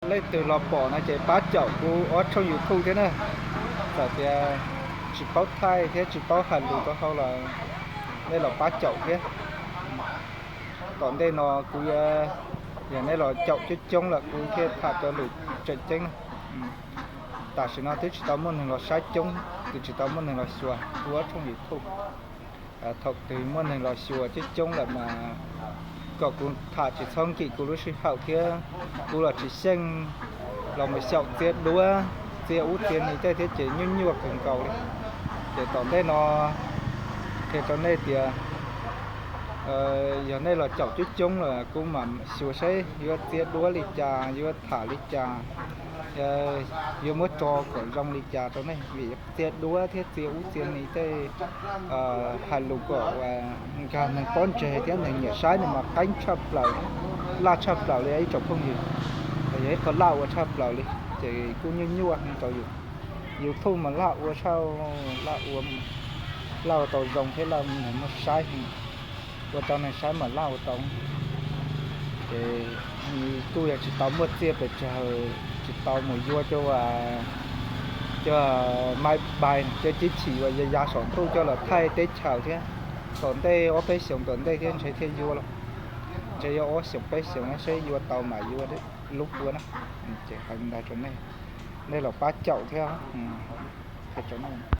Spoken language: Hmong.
Leej twg los pom no ces pab caum kuv ob tshooj YouTube thiab na. Txawm tias tsis paub thaij thiab tsis paub hais lus rau hauv los nej los pab caum thiab. Tom ntej no kuv yuav, yog nej los caum coob coob lawm kuv thiaj tham cov lus tseem ceeb na. Tam sim no twb tsis tau muaj neeg los saib coob, twb tsis tau muaj neeg los xyuas kuv ob tshooj YouTube. Thaum twg muaj neeg los xyuas coob coob lawm mas kom kuv tham tsis txhob nkim kuv lub sij hawm thiab. Kuv los tsis xyeej los mus xyaum txiav duab, txiav ub txiav ni tej thiab ces nyuaj nyuaj kawg nkaus li. Ces tom ntej no qhia rau nej tias yog nej los caum coob coob lawm kuv mam xyuas saib yuav txiav duab li cas, yuav tham li cas, yuav muab tso kom zoo li cas rau nej, vim txiav duab thiab txiav ub txiav ni tej hais lus kom nkag neeg pob ntseg thiab neeg nyiam saib no mas qeeb tshaj plaws, laj tshaj plaws li ib tsoom phooj ywg. Yog ib qho laj ua tshaj plaws li, ces kuj nyuaj nyuaj heev rau yus. YouTube mas laj ua tshaj, laj ua, laj ua tau zoo thiab laj ua neeg muaj saib, ua rau neeg saib mas laj ua tau. Ces kuj yog tsis tau muaj txiaj pes tsawg, tsis tau mus yuav cov, cov maiv bai, cov cib chim uas ya ya saum ntuj coj los thaij teb chaws thiab. Tom ntej ob peb xyoos tom ntej thiab ntshe thiaj yuav los, ntshe yuav ob xyoos peb xyoos seb yuav tau mam yuav lub ua na. Ces hais li ntawd rau nej, nej los pab caum thiab.